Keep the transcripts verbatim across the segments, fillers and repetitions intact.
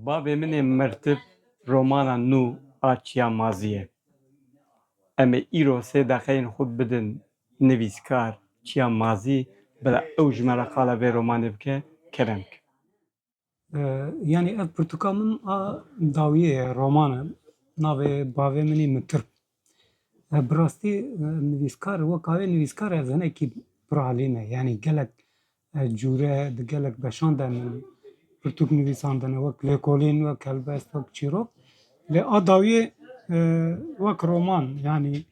Bavê min ê mirtib romana nû a Çiya Mazî ye. Em ê îro sê deqeyên xwe bidin nivîskar Çiya Mazî, bila ew ji me re qala vê romanê bike, kerem ke. E, yanî ev pirtûka min a dawiyê ye, roman e. Navê bavê min î Mitirb. E, bi rastî, e, nivîskar, wek avê nivîskar ez hinekî piralî me. Yanî gelek, e, cûre di gelek beşan de min pirtûk nivîsandine, wek lêkolîn, wek helbest, wek çîrok. Lê a dawiyê, e, wek roman, yanî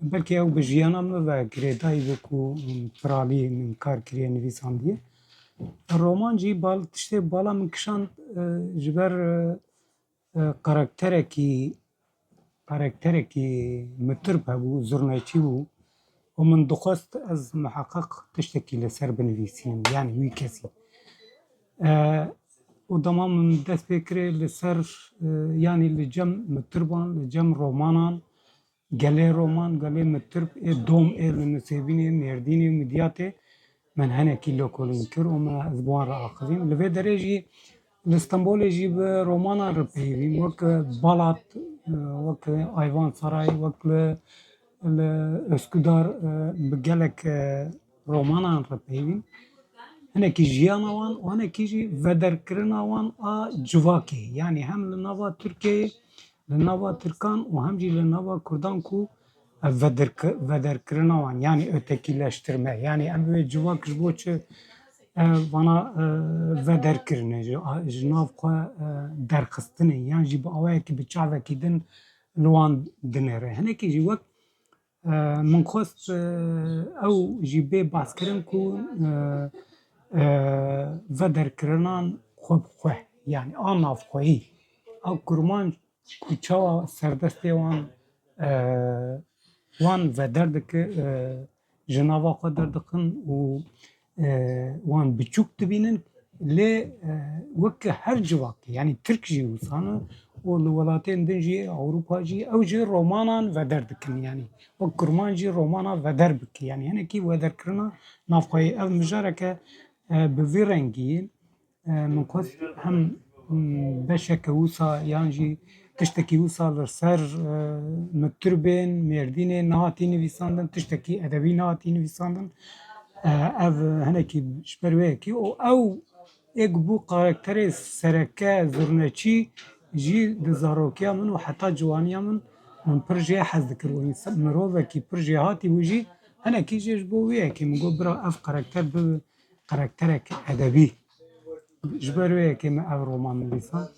belkî ew bi jiyana min ve girêdayî bû ku min piralî, min kar kiriye, nivîsandiye. Roman jî bal, tiştê bala min kişand, e, ji ber, e, e, karakterekî, karakterekî mitirb hebû, zurneçî bû û min dixwest ez miheqeq tiştekî li ser binivîsînim, yanî wî kesî. E, û dema min dest pê kirê li ser, e, yanî li cem mitirban, li cem romanan, gelê roman, gelê mitirb ê dom ê li Nisêbînê, Mêrdînê û Midyatê min hinekî lêkolîn kir û min ez bi wan re axivîm. Li vê derê jî li Stenbolê jî bi romanan re peyivîm, wek Balat, wek Ayvansaray, wek li, li Üsküdar, e, bi gelek, e, romanan re peyivîm. Hinekî jiyana wan û hinekî jî vederkirina wan a civakê. Yanî hem li nava Tirkiyeyê, li nava Tirkan û hem jî li nava Kurdan ku, e, vedirki-, vederkirina wan, yanî ötekileştirme. Yanî em wê civak ji bo çi, e, vana, e, vederkirine, ji, a, ji nav xwe, e, derxistine, yan jî bi awayekî, bi çavekî din li wan dinêre. Hinekî jî wek, e, min xwest, e, ew jî bê baskirin ku, e, e, vederkirinan xwe bi xwe, yanî a navxweyî, ew kurmanc ku çawa serdestê wan, e, wan veder dike, e, ji nava xwe derdixin û, e, wan biçûk dibînin, lê, e, wek her civakê, yanî Tirk jî wisa ne û li welatên din jî, Ewropa jî, ew jî romanan veder dikin, yanî wek kurmanc jî romana veder bike, yanî hinekî vederkirina navxweyî. Ev mijareke, e, bi vî rengî ye. E, min xwest hem, m, beşeke wisa yan jî tiştekî wisa li ser, e, mitirbên Mêrdînê nehatî nivîsandin, tiştekî edebî nehatî nivîsandin. E, ev hinekî ji ber wê yekê û ew êk bû karakterê sereke zurneçî jî di zarokiya min û heta ciwaniya min, min pir jê hez dikir û însan, mirovekî pir jêhatî bû jî, hinekî jê ji bo wê yekê min got bira ev karakter bi karakterek edebî. Ji ber wê yekê min ev roman nivîsa.